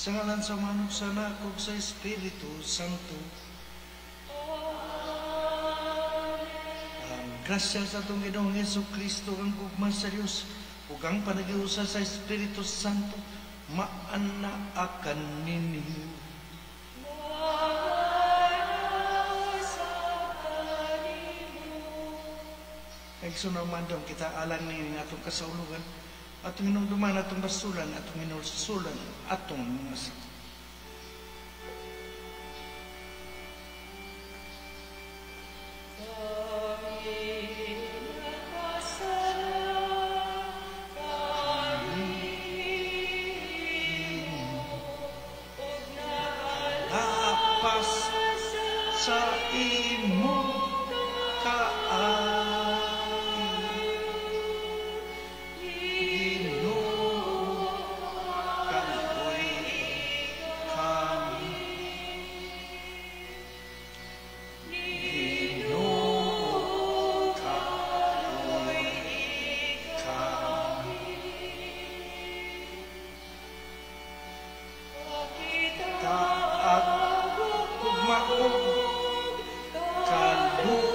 Sa ngalan sa Amahan, sa Anak, ug sa Espiritu Santo. Ang grasya sa atong Ginoong Hesus Kristo, ang gugma sa Dios, ug ang panaghiusa sa Espiritu Santo, maanaa kaninyo. Kaigsoon, mandam kita alang ni atong kasaulugan, atong hinumduman, atong basulan, atong hinulsulan, atong mga sakit. Lapas sa imong kaagi, Ginoo, kaluoy kami. Ginoo, kaluoy kami. Taat ug kaluoy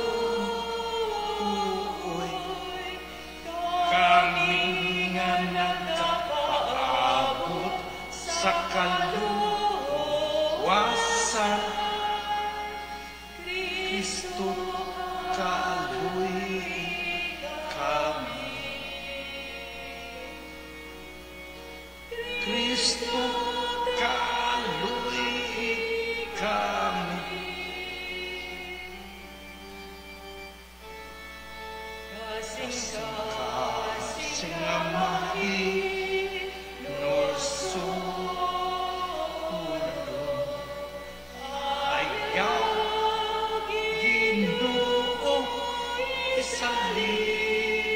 kami nga nagkapaabot sa kaluwasan. Kristo, kaluoy kami. Kristo, kaluoy kami. Kasing mahinulsulon, ayaw, Ginoo, isaliwan.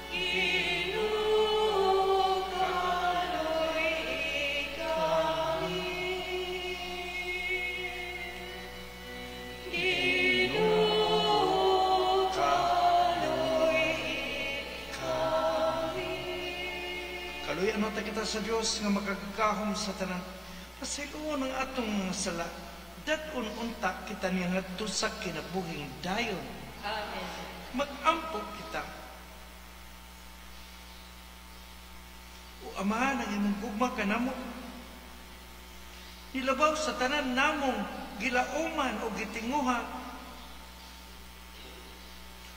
Ginoo, kaluoy kami. Ginoo, kaluoy kami. Kaluoyan ta kita sa Dios nga makagagahom sa tanan. Pasayloon ang atong mga sala. Dad-on unta kita niya ngadto sa kinabuhing dayon. Amen. Mag-ampo kita. O Ama, ang imong gugma kanamo, nilabaw sa tanan namong gilauman o gitinguha.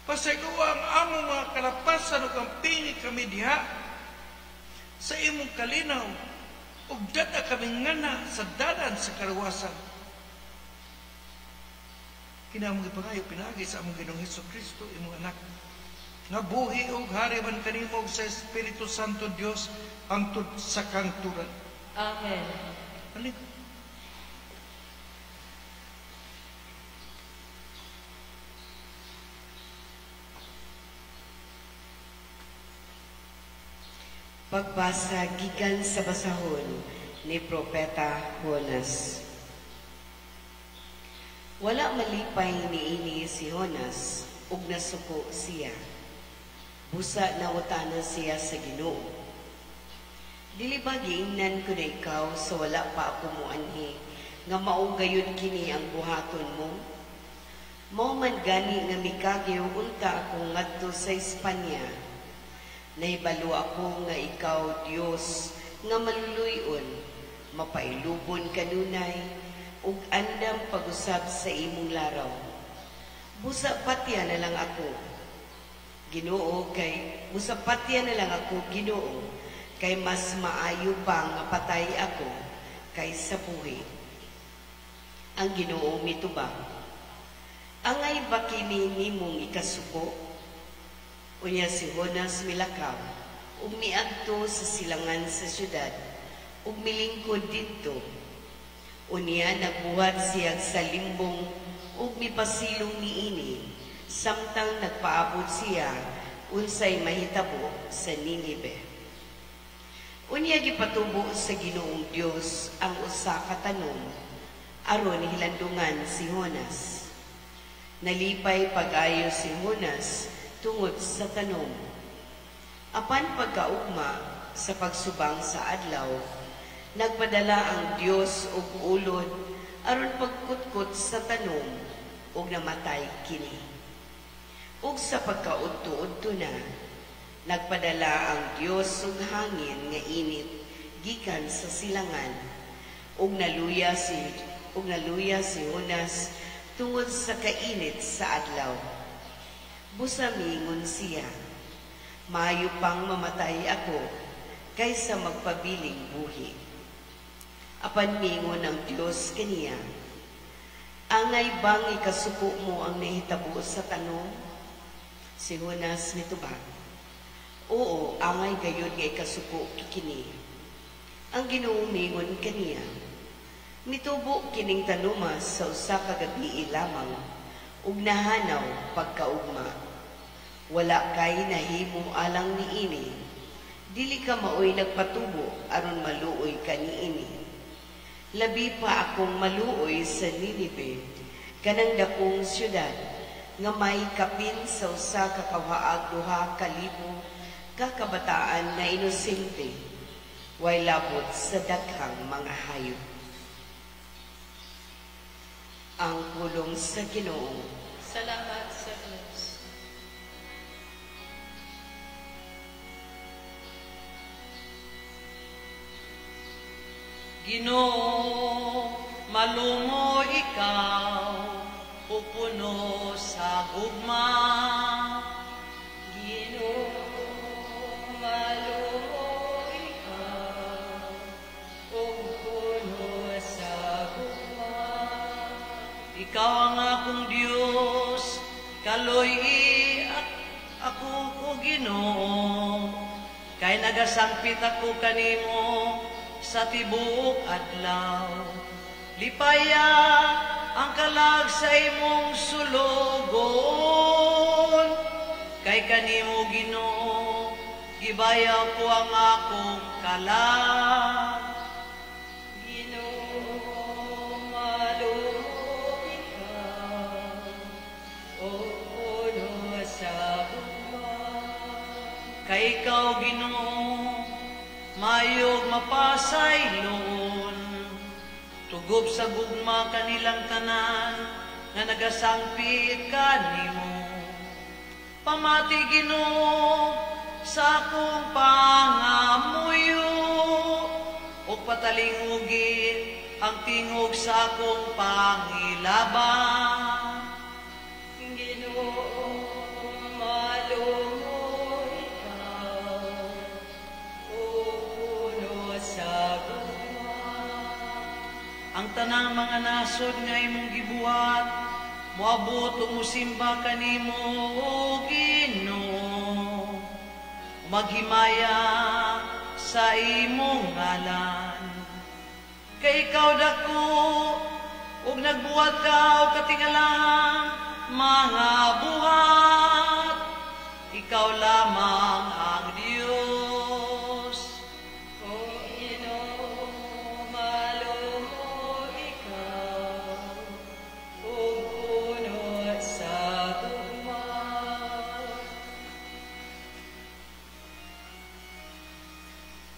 Pasayloa ang among mga kalapasan ug ampingi kami diha sa imong kalinaw, ug dad-a kami ngana sa dalan sa kaluwasan. Kini among gipangayo pinaagi sa among Ginoong Hesus Kristo, imong anak, nga buhi ug hari man kanimo ug sa Espiritu Santo Dios hangtod sa kangturan. Amen. Halika. Pagbasa gikan sa basahon ni Propeta Jonas. Wala malipay niini si Jonas ug nasuko siya. Busa nangutana siya sa Ginoo. Dili ba giingnan ko na ikaw sa wala pa ako moanhi nga mao gayud kini ang buhaton mo? Mao man gani nga mikagiw unta ako ngadto sa Espanya. Nahibalo ako nga ikaw, Dios, nga maluluy-on, mapailubon kanunay, ug andam pag-usab sa imong laraw. Busa patya na lang ako, Ginoo, kay busa patya na lang ako, Ginoo, kay mas maayo pa nga patay ako kaysa buhi. Ang Ginoo mitubag, angay ba kini nimong ikasuko? Unya si Jonas milakaw, ug miadto sa silangan sa syudad, ug milingkod didto. Unya nagbuhat siya sa limbong ug mipasilong niini, samtang nagpaabot siya unsay mahitabo sa Ninibe. Unya gipatubo sa Ginoong Dios ang usa ka tanom aron hilandungan si Jonas. Nalipay pag-ayo si Jonas tungod sa tanom. Apan pagkaugma, sa pagsubang sa adlaw, nagpadala ang Dios og ulod aron pagkutkot sa tanom ug namatay kini. Ug sa pagkaudto-udto na, nagpadala ang Dios og hangin nga init gikan sa silangan ug naluya si Jonas tungod sa kainit sa adlaw. Busa mingon siya, "Maayo pang mamatay ako kaysa magpabiling buhi." Apan mingon ang Dios kaniya, "Angay bang ikasuko mo ang nahitabo sa tanom?" Si Jonas mitubag, "Oo, angay gayud nga ikasuko kini." Ang Ginoo mingon kaniya, "Mitubo kining tanuma sa usa ka gabii lamang ug nahanaw pagkaugma. Wala kay nahimo alang niini. Dili ka maoy nagpatubo aron maluoy ka niini. Labi pa akong maluoy sa Ninive, kanang dakong syudad nga may kapin sa 1,200 ka kabataan na inosente, way labot sa daghang mga hayop." Ang pulong sa Ginoo. Salamat sa Diyos. Ginoo, malumo ikaw, ug puno sa gugma. Ginoo, malumo ikaw, ug puno sa gugma. Ikaw ang akong Dios, kaloy-i ako o Ginoo, kay nagasangpit ako kanimo sa tibuok adlaw. Lipaya ang kalag sa imong sulugon, kay kanimo, Ginoo, gibayaw ko ang akong kalag. Ginoo, malumo ikaw, ug puno sa gugma. Kay ikaw, Ginoo, maayog mapasayloon, tugob sa gugma kanilang tanan nga nagasangpit kanimo. Pamati, Ginoo, sa akong pangamuyo, ug patalingugi ang tingog sa akong pangilabang. Ginoo, malumo ikaw, ug puno sa gugma. Ang tanang mga nasod nga imong gibuhat, moabot ug mosimba kanimo, o Ginoo. Maghimaya sa imong ngalan. Kay ikaw dako, ug nagbuhat ka og katingalang mga buhat. Ikaw lamang ang Dios. O Ginoo, malumo ikaw, ug puno sa gugma.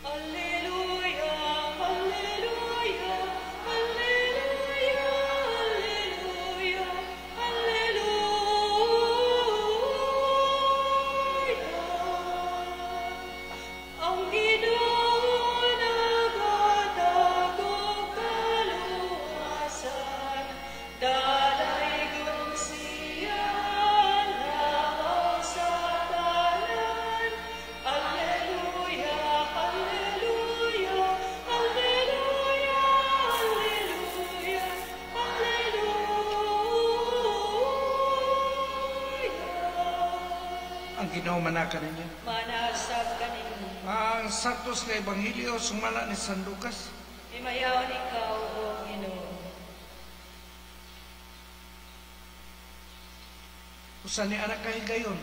Alleluia, Alleluia, Alleluia, Alleluia, Alleluia. Ang Ginoo naghatag og kaluwasan, dalaygon siya labaw sa tanan. Alleluia, Alleluia, Alleluia, Alleluia, Alleluia. Ang Ginoo manaka ninyo. Manasab kaninyo. Ang Santos nga Ebanghelyo sumala ni San Lucas. Himayaon ikaw, O Ginoo. Usa ni anak kahigayon,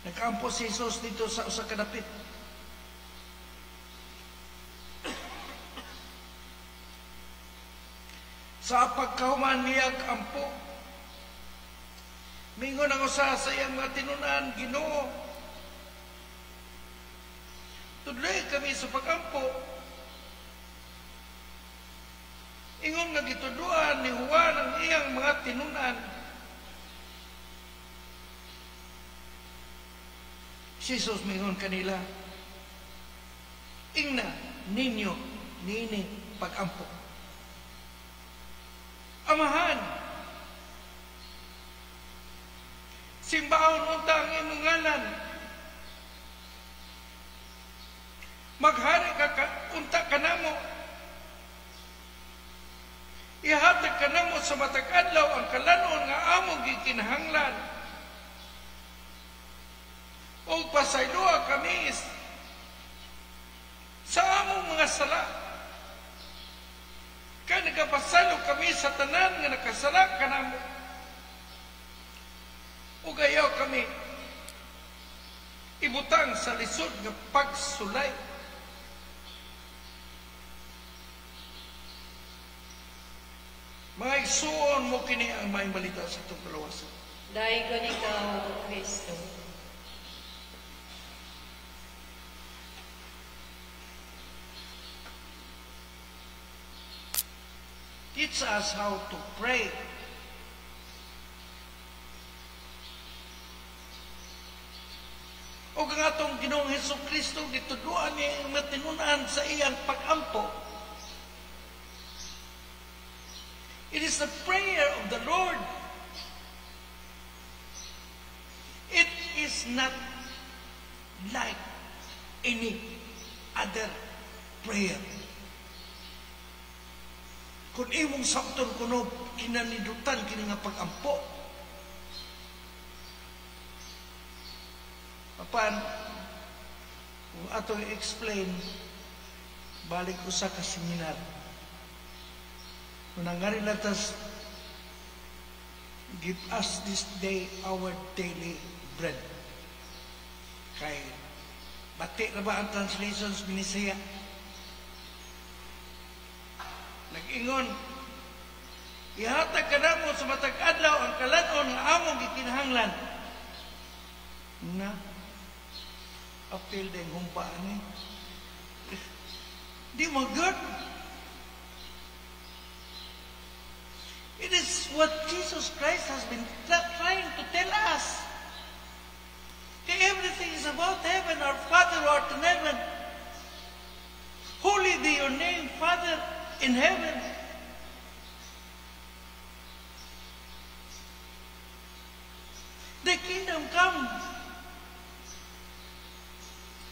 nagkaampo si Jesus dito sa usa ka dapit. Sa pagkahuman niya ampo, mingon ang usa sa iyang mga tinunan, "Ginoo, Tudloi kami sa pagampo. Ingon nga gitudloan ni Juan ang iyang mga tinunan. Si Jesus mingon kanila, ingna ninyo niini pagampo. Amahan, simbaon unta ang imong ngalan. Maghari ka unta kanamo. Ihatag kanamo sa matag adlaw ang kalanon nga among gikinahanglan. O pasayloa kami sa among mga sala. Kay nagapasaylo kami sa tanan nga nakasala kanamo. Ug ayaw kami ibutang sa lisod nga pagsulay. Mga igsuon mo kini ang maayong balita sa itong kalawasan. Daigon ikaw, O Kristo. Teach us how to pray. O ang atong Ginoong Hesus Kristo gitudloan niya ang matinunan sa iyang pag-ampo. It is the prayer of the Lord. It is not like any other prayer. Kung imong sabton kuno kinanindutan kini nga pag-ampo. Apan, kung ato i-explain, balik usa ka seminar. Kung nangari let us give us this day our daily bread. Kay, bati na ba ang translations Binisaya? Nag-ingon, ihatag ka namo sa matag adlaw ang kalan-on nga among gikinahanglan. Na, apil din humpaan ni. Di mo good. It is what Jesus Christ has been trying to tell us. Okay, everything is about heaven. Our Father who art in heaven. Holy be your name, Father in heaven. The kingdom come.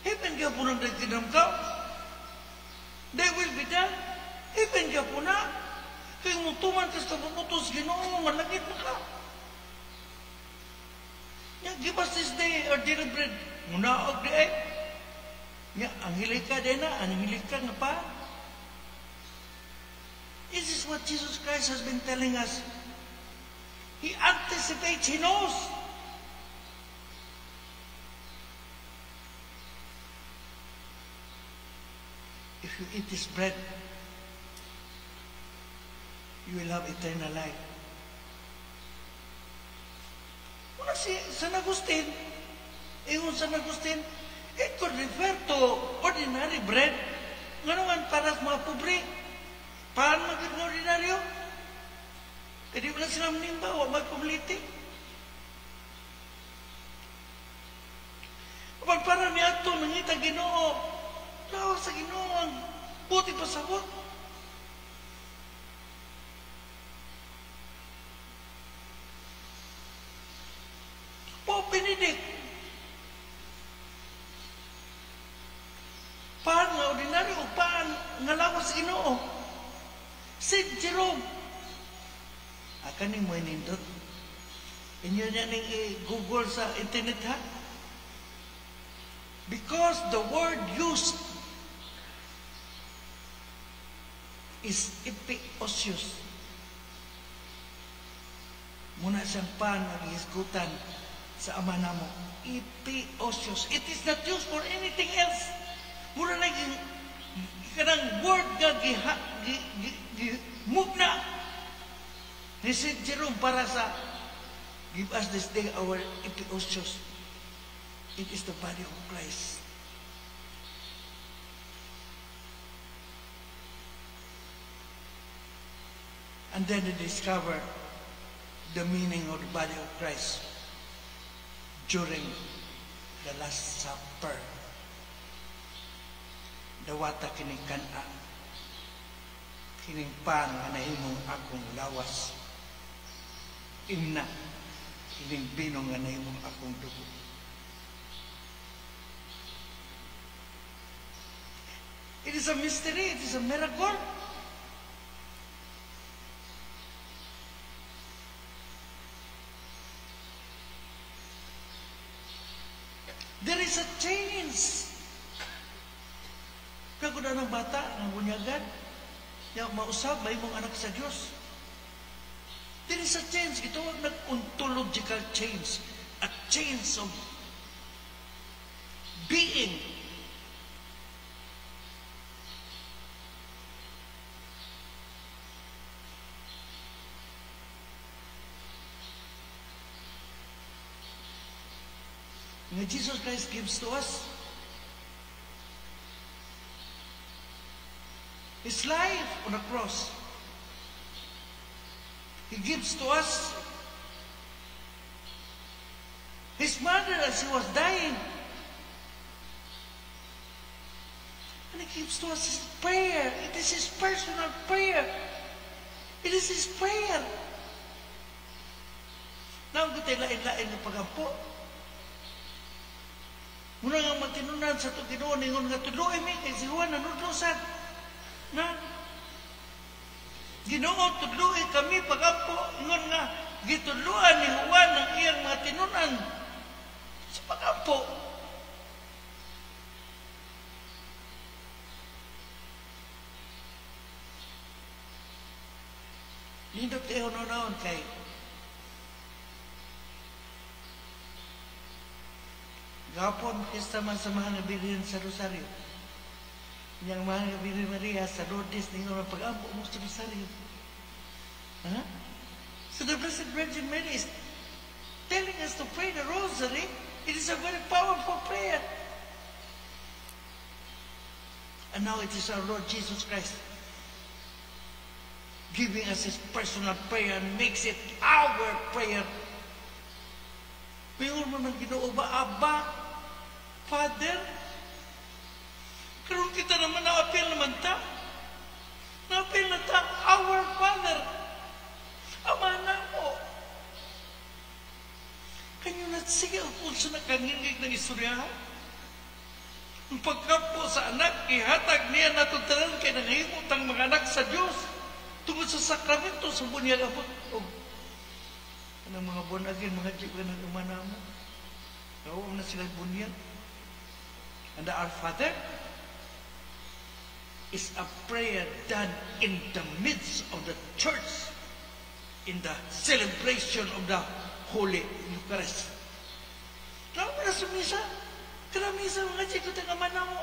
Heaven gyapon ang the kingdom come. They will be done. Heaven gyapon na. Kaya mutuman ka sa pagbutos, Ginoo, malangit na ka. Ya, give us this day our daily bread. Munaog di ay. Ya, anghilika din na, anghilika nga pa. This is what Jesus Christ has been telling us. He anticipates, He knows. If you eat this bread, you will have eternal life. Una si San Agustin, ingon San Agustin, it could refer to ordinary bread. Nga para sa mga pobre, paano maging ordinaryo? Kaya di wala sila manimba, wa magpamliti. Kapag para niya ito, nangita Ginoo, lawa sa Ginoo ang buti pasabot. Pope Benedict, paan nga ordinaryo o paan nga lawas sa Ginoo? Saint Jerome, kaning mo nindot. Inyo niya ning i-google sa internet ha? Because the word used is epiousios. Muna siyang pan nga gihisgutan sa ama namo. Epiousios. It is not used for anything else. Muna na kanang word nga move na ni Saint Jerome para sa give us this day our epiousios. It is the body of Christ. And then they discover the meaning of the body of Christ during the Last Supper. Dawata kining kan-a, kining pan nga nahimong akong lawas. Imna kining bino nga nahimong akong dugo. It is a mystery, it is a miracle. There is a change. Kagud ng bata, ng bunyagan, ya mausab, mahimong anak sa Diyos. There is a change. Ito ang nag-ontological change. A change of being. Nga Jesus Christ gives to us His life on the cross. He gives to us His mother as He was dying. And He gives to us His prayer. It is His personal prayer. It is His prayer. Naong kita'y lain-lain nga pagampo. Muna nga matinunan sa itong Ginoo, ningon nga tudloy mi, kay si Juan nanudlo sad. Na, Ginoo, tudloy kami pagampo, ingon nga gitudloan ni Juan ang iyang mga tinunan sa pagampo. Nindot kayo noon kay gapon pista man sa Mahal nga Birhen sa Rosario. Niyang Mahal nga Birhen Maria sa Lourdes ningon nga pag-ampo mo sa Rosario. Ha? So the Blessed Virgin Mary is telling us to pray the Rosary. It is a very powerful prayer. And now it is our Lord Jesus Christ giving us His personal prayer and makes it our prayer. Pingon mo ng Ginoo ba, Abba, Father? Karon kita naman naapil naman ta. Naapil na ta, our Father. Ama na mo. Can you not see ang unsa na kangingig ng istorya? Ang pagkampo sa anak, ihatag niya nato tanan kay nanghimot ang mga anak sa Dios tungod sa sakramento sa bunyag abot. Og anang mga bunyagin, mga di ka ng ama namo. Nahuam na sila bunyag. And the Our Father is a prayer done in the midst of the church, in the celebration of the Holy Eucharist. Nahuam na sa misa. Kada misa, mga di ko tanga ama namo.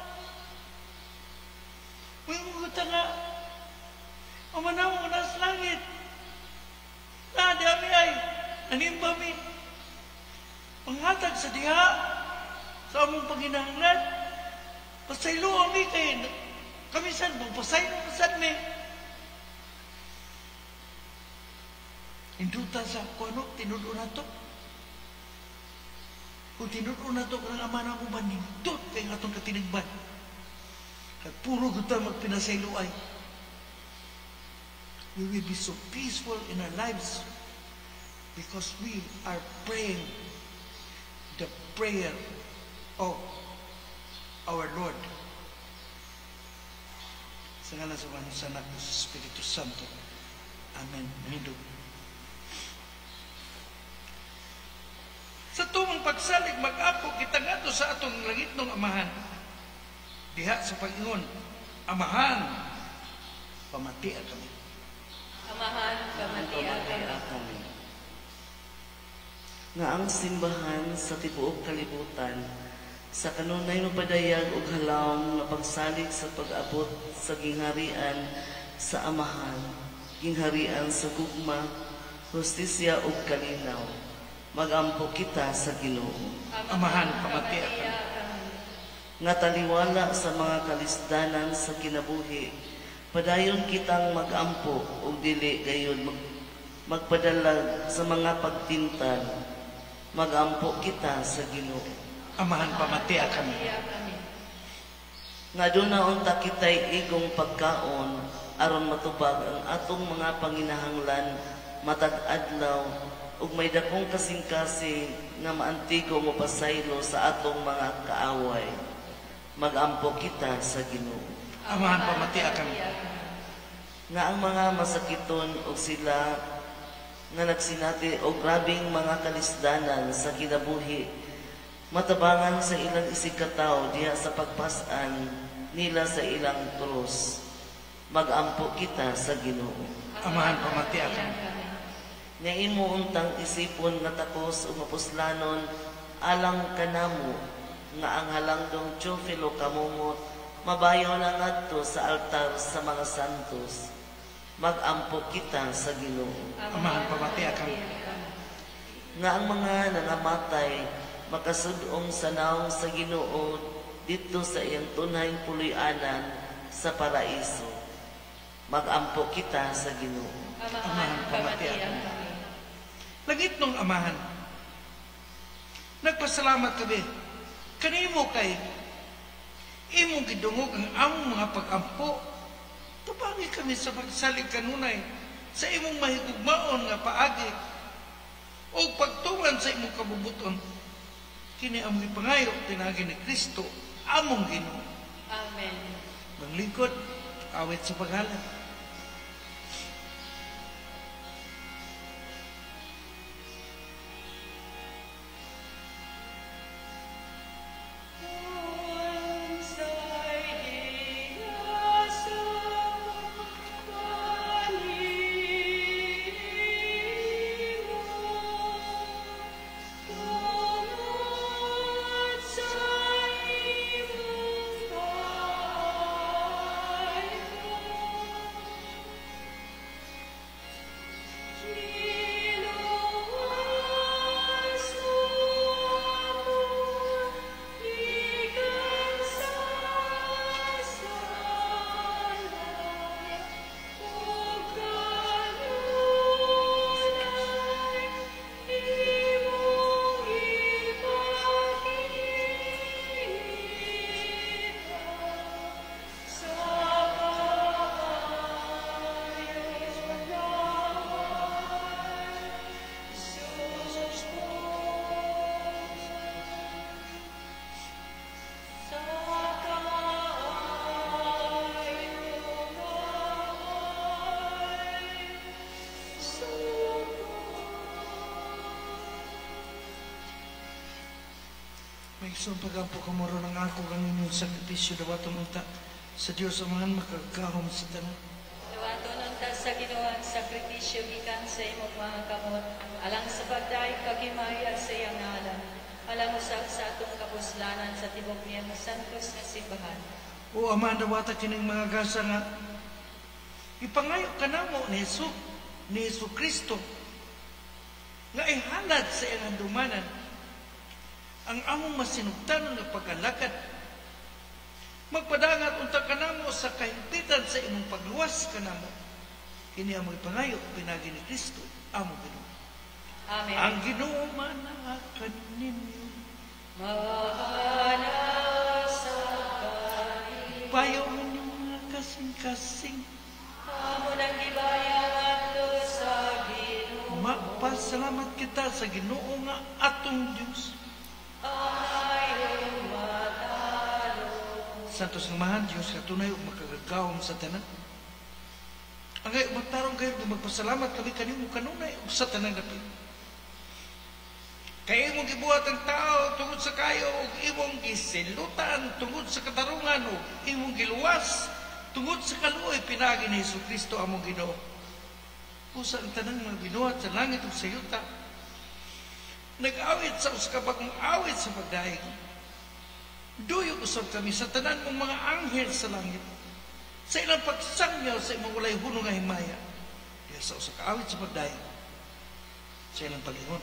May mga nga, ama namo na sa langit. Na, di ami ay, nanimba mi. Panghatag sa diha, sa among panginahanglan. Pasaylo ami kay, kami sad, magpasaylo sad mi. Induta sa kuano, tinudo na to. Kung tinudo na to, kanang ama na mo ba, nindot kay nga atong katinigban. Kay puro guta magpinasaylo ay. We will be so peaceful in our lives because we are praying the prayer of our Lord. Sa ngalan sa Ama, sa Anak, sa Espiritu Santo. Amen. Nindot. Sa tumang pagsalig, mag-apo kita ngadto sa atong langitnong amahan. Diha sa pag-ingon, Amahan, pamatia kami. Amahan, pamatia kami. Nga ang simbahan sa tibuok kalibutan, sa kanunay mapadayag og halawom nga pagsalig sa pag-abot sa gingharian sa Amahan, gingharian sa gugma, hustisya ug kalinaw. Magampo kita sa Ginoo. Amahan, pamatia kami. Nga taliwala sa mga kalisdanan sa kinabuhi, Padayon kitang magampo ug dili gayud magpadalag sa mga pagtintal. Magampo kita sa Ginoo. Amahan, pamatia kami. Nga duna unta kitay igong pagkaon aron matubag ang atong mga panginahanglan matag adlaw ug may dakong kasing-kasing nga maantigo mopasaylo sa atong mga kaaway. Magampo kita sa Ginoo. Amahan, pamatia kami. Nga ang mga masakiton og sila nga nagsinati og grabeng mga kalisdanan sa kinabuhi, matabangan sa ilang isigkatawo diha sa pagpas-an nila sa ilang krus. Magampo kita sa Ginoo. Amahan, pamatia kami. Nga imo untang isipon nga takos o mapuslanon alang kanamo nga ang halangdong Teofilo Camomot mabayaw na ngadto sa altar sa mga santos. Magampo kita sa Ginoo. Amahan, pamatia kami. Nga ang mga nangamatay makasud-ong sa naong sa Ginoo didto sa iyang tunhayng puloy-anan sa paraiso. Magampo kita sa Ginoo. Amahan, pamatia kami. Langit nung Amahan, nagpasalamat kami kanimo kay imong gidungog ang among mga pag-ampo. Tubangi kami sa pagsalig kanunay sa imong mahigugmaon nga paagi o pagtuman sa imong kabubuton. Kini among ipangayo pinaagi ni Kristo among Ginoo. Amen. Manglingkod, awit sa paghalad. Maigsoon pagampo kamuro ng ako kang inyong sakripisyo dawaton unta sa Dios Amahan makagahom sa tanan. Dawaton unta sa Ginoo ang sakripisyo gikan sa imong mga kamot alang sa pagdayeg kaghimaya sa iyang ngalan, alang usab sa atong kapuslanan sa tibok niyang santos nga simbahan. O Ama, dawata kining mga gasa nga ipangayo kanamo ni Hesus, ni Hesus Kristo nga ihalad sa iyang handumanan ang among masinugtanon nga pag-alagad. Magpadangat unta kanamo sa kahimpitan sa imong pagluwas kanamo. Kini among ipangayo pinaagi ni Kristo among Ginoo. Amen. Ang Ginoo manaa kaninyo. Maana sa kaninyo. Payaw inyong mga kasing-kasing. Amo nang gibayang adto sa Ginoo. Magpasalamat kita sa Ginoo nga atong Dios. Santos ng Amahan, Diyos katunay ug makagagahom sa tanan. Angay matarong kayo ug magpasalamat kami kanimo kanunay ug sa tanang dapit. Kay imong gibuhat ang tao tungod sa kayo ug imong gisilutan tungod sa katarungan ug imong giluwas tungod sa kaluoy pinaagi ni Hesus Kristo among Ginoo. Usa ang tanang mga binuhat sa langit ug sa yuta nag-awit sa usa ka bagong awit sa pagdaig. Duyog usab kami sa tanan mong mga anghel sa langit sa ilang pagsangyaw sa imong walay hunong nga himaya diha sa usa ka awit sa pagdaig sa ilang pag-ingon.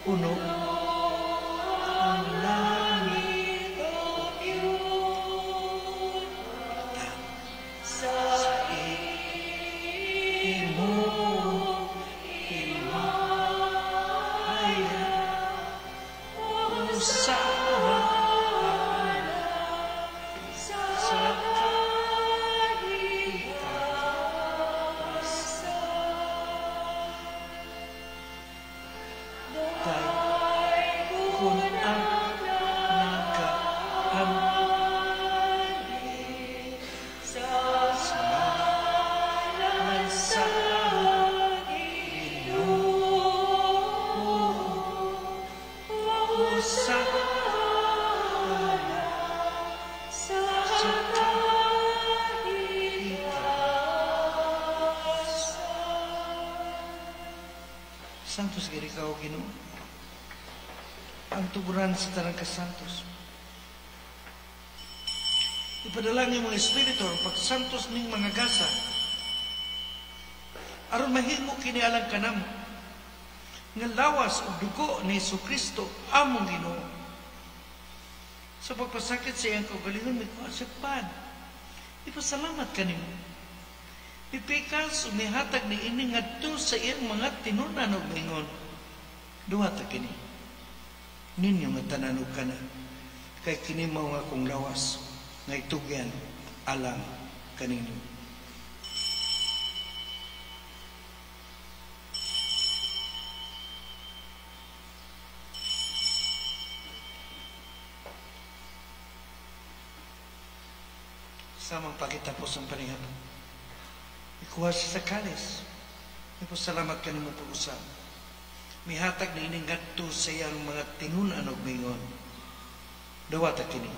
Puno ang langit og yuta sa imong himaya, Hosana sa kahitasan. Kun ang nagaanhi sa ngalan sa Ginoo, Hosana sa kahitasan. Santos gid ikaw, Ginoo, ang tuburan sa tanang kasantos. Ipadala ang imong Espiritu ang pagsantos ning mga gasa, aron mahimo kini alang kanamo nga lawas ug dugo ni Hesukristo among Ginoo. Sa pagpasakit sa iyang kaugalingon, mikuha siya pan. Ipasalamat kanimo. Pipikas ug mihatag ni ini ngadto sa iyang mga tinunan ug mingon, duhata kini ninyo nga tanan ug kana, kay kini mao nga akong lawas nga itugyan alang kaninyo. Samang pagkatapos ang panihapon, ikuha siya sa kalis. Ipasalamat kanimo pag-usab. Mihatag ni ining ngadto sa iyang mga tinunan og mingon, dawata kini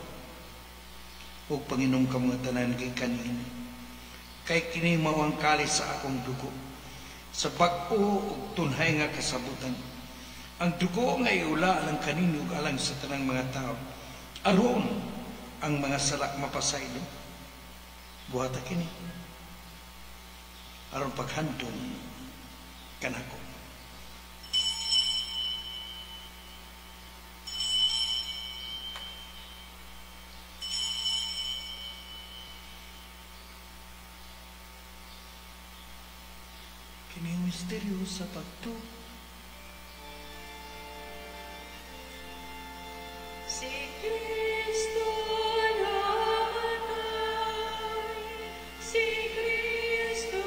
ug panginom ka mga tanan gikan niini, kay kini mao ang kalis sa akong dugo, sa bag-o ug tunhay nga kasabutan. Ang dugo nga iula alang kaninyo ug alang sa tanang mga tawo, aron ang mga sala mapasaylo. Buhata kini aron paghandom kanako. Kini ang misteryo sa pagtuo. Si Kristo namatay, si Kristo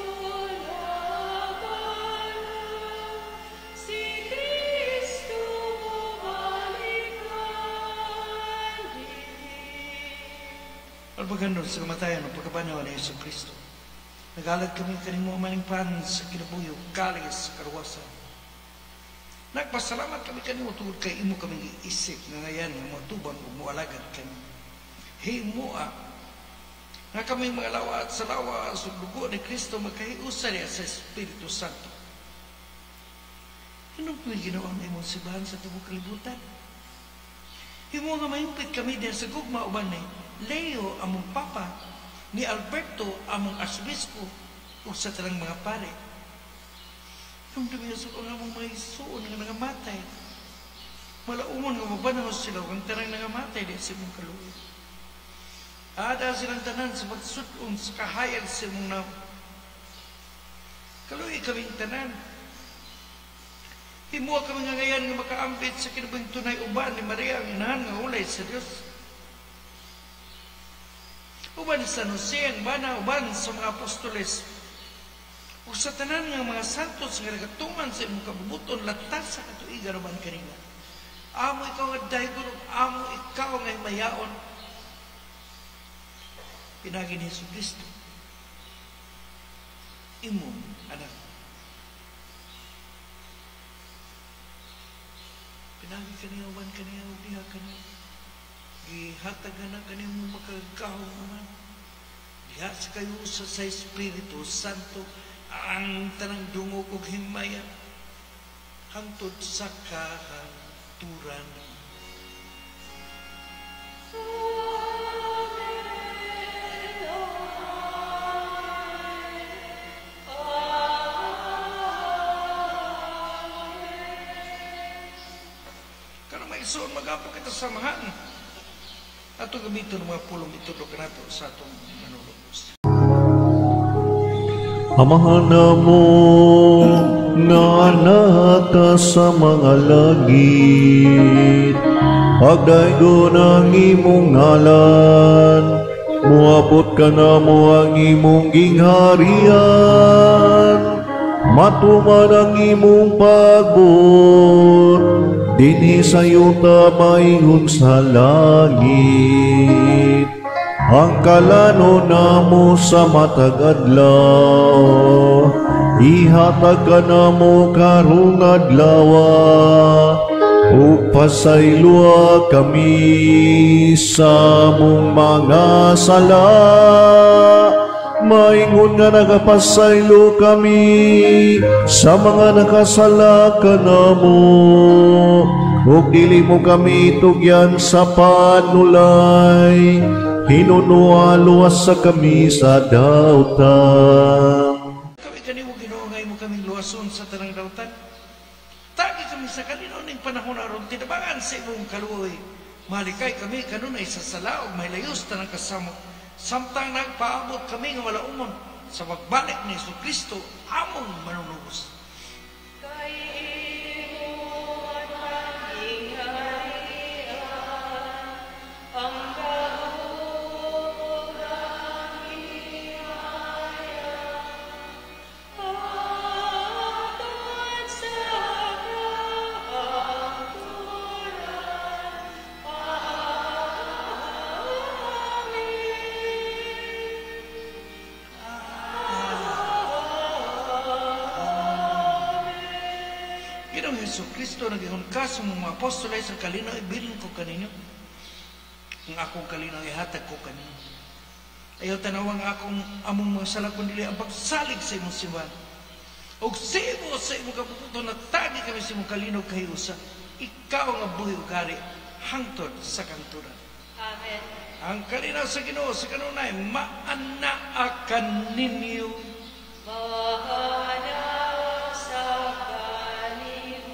nabanhaw, si Kristo bumalik Ang paghandom sa kamatayan o pagkabanhaw ni Hesus Kristo, nagalag kami kanimo maning pan sa kinabuhi ug kalis sa karuwasan. Nagpasalamat kami kanimo tungod kay imo kaming giisip nga ngayan nga moatubang ug moalagad kami. Himoa nga kami mga lawat sa lawas ug dugo ni Kristo magkahiusa niya sa Espiritu Santo. Hinumdumi Ginoo ang imong simbahan sa tibuok kalibutan. Himo nga mahimpit kami diha sa gugma uban ni Leo among Papa, ni Alberto among Arsobispo ug sa tanang mga pare. Hinumdumi usab ang among mga igsuon nga nangamatay. Malaumon nga mabanhaw sila ug ang tanang nangamatay diha sa imong kaluoy. Ada silang tanan sa pagsud-on sa kahayag sa imong nawong. Kaluoy kaming tanan. Himoa kami nga ngayan nga makaambit sa kinabuhing tunay uban ni Maria ang inahan nga hulay sa Dios. Uban ni San Jose ang bana, uban sa mga apostoles. Ug sa tanan nga mga santos nga nagatuman sa imong kabubuton, latas sa katuigan uban kanina. Amo ikaw nga daygon ug amo ikaw nga himayaon. Pinagi ni Hesus Kristo, imong anak. Pinagi kaniya, uban kaniya, ug diha kaniya. Gihatag na kanimo makagagahom man. Diha sa kayo sa Espiritu Santo ang tanang dungog ug himaya hangtod sa kahangturan. Igsoon, mag-ampo kita samahan. Ato gamiton mga pulong itudlo kanato sa atong manunubos. Amahan namo nga naka sa mga langit, pagdaygon ang imong ngalan, muabot ka namo ang imong gingharian, matuman ang imong pagbuot, dinhi sa yuta maingon sa langit. Ang kalano namo sa matag adlaw, ihatag ka namo karong adlaw, ug pasayloa kami sa among mga sala, maingon nga nagapasaylo kami sa mga nakasala kanamo, ug dili mo kami tugyan sa panulay, hinunoa luwas sa kami sa dautan. Kami kanimo Ginoo nga imo kaming luwason sa tanang dautan. Tagi kami sa kalinaw ning panahon aron tinabangan sa imong kaluoy. Malikay kami kanunay sa sala ug mahilayos tanang kasamok, samtang nagpaabot kami nga wala umon sa pagbalik ni Jesucristo among manunubos. Kay imo ang gingharian, ang gahom ug ang himaya, hangtod sa kahangturan. Amen. Ginoong Jesucristo, nag-ingon ka sa mga apostoles, ang kalinaw ibilin ko kaninyo, ang akong kalinaw ihatag ko kaninyo. Ayaw tanaw ang akong among mga sala kun dili ang pagsalig sa imong simbahan. Og sibo sa imong kabubuton, natagi kami sa imong kalinaw kahiusa. Ikaw nga buhi ug hari hangtod sa kanturan. Amen. Ang kalinaw sa Ginoo sa kanunay maanaa kaninyo. Maanaa sa kanimo.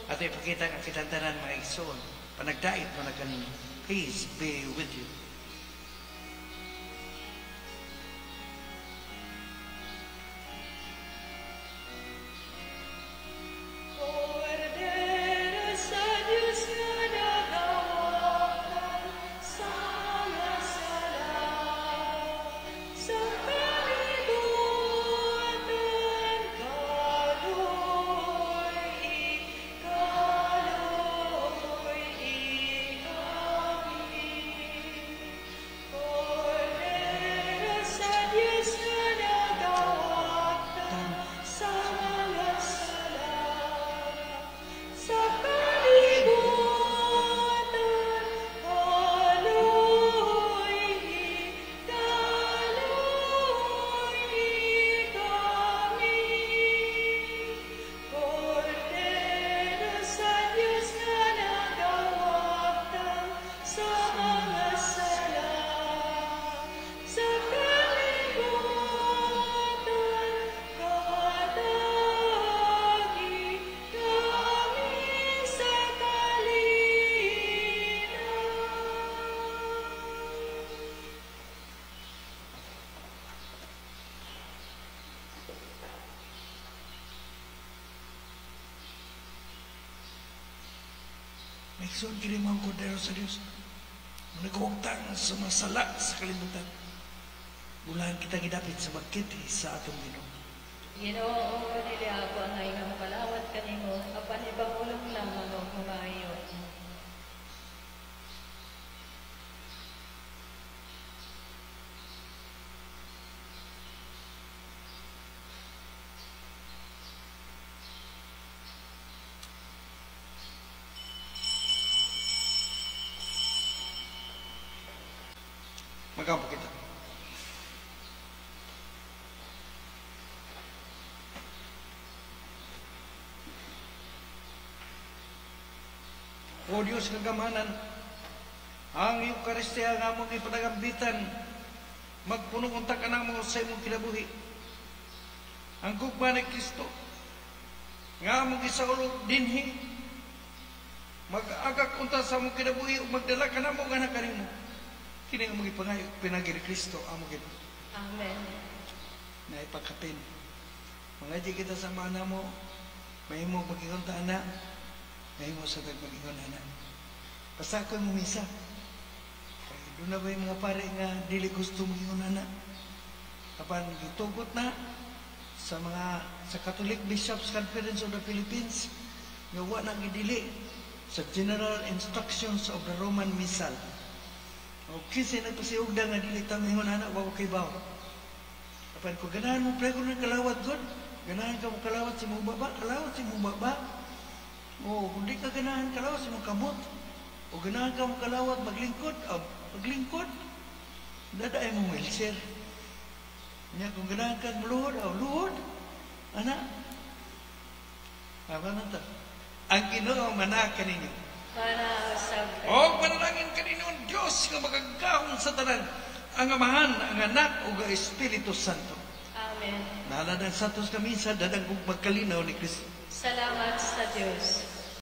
At ipakita ang kitantanan mga igsoon, panagdait mo na kanino. Peace be with you. Kordero sa Diyos nga nagawatan sa mga sala, sa kalibutan kaluoy, kaluoy kami. Kordero sa Diyos nga nagawatan sa mga sala, sa kalibutan kaluoy, kaluoy kami. Kordero sa Diyos nga nagawatan sa mga sala, sa kalibutan katagi kami sa kalinaw. Maigsoon kini mo ang kordero sa Dios, nagawagtang sa mga sala sa kalibutan. Bulahan kita gidapit sa bagkiti sa atong Ginoo. Ginoo, dili ako ang nga mokalawat kanimo, apan ipamulong lamang og humayo. Magampo kita. O Diyos kagamanan, ang Eucharistia nga among ipanagambitan, magpuno unta ka namo sa imong kinabuhi. Ang gugma ni Kristo nga among gisaulog dinhi, Mag-agak unta sa among kinabuhi ug magdala kanamo nga kanimo. Kini ang among gipangayo pinaagi ni Kristo among Ginoo. Amen. Na ipakapin. Mga di kita sa mana mo, mahimo mag-ingon ta ana, mahimo sa tag mag-ingon ana. Basta ako'y mumisa. Kay doon na ba yung mga pare nga dili gusto mag-ingon ana? Apan gitugot na sa mga sa Catholic Bishops Conference of the Philippines nga wa na gidili sa General Instructions of the Roman Missal. O kinsa nagpasiugda nga dili ta mingon ana, wa ko kibaw. Apan kung ganahan mo prego ng kalawat god, ganahan ka mo kalawat sa imong baba, kalawat sa imong baba. O kung di ka ganahan kalawat sa imong kamot, o ganahan ka mo kalawat maglingkod, o maglingkod, dadaay mo wheelchair. Nya kung ganahan ka muluhod, o luhod. Ana. Aba na ta. Ang Ginoo mana kaninyo. Para usab O manalangin kanino ang Diyos nga makagagahom sa tanan, ang Amahan, ang Anak, ug ang Espiritu Santo. Amen. Naalad ang Santos Kamisa, dadang kong pagkalinaw ni Kristo. Salamat sa Diyos.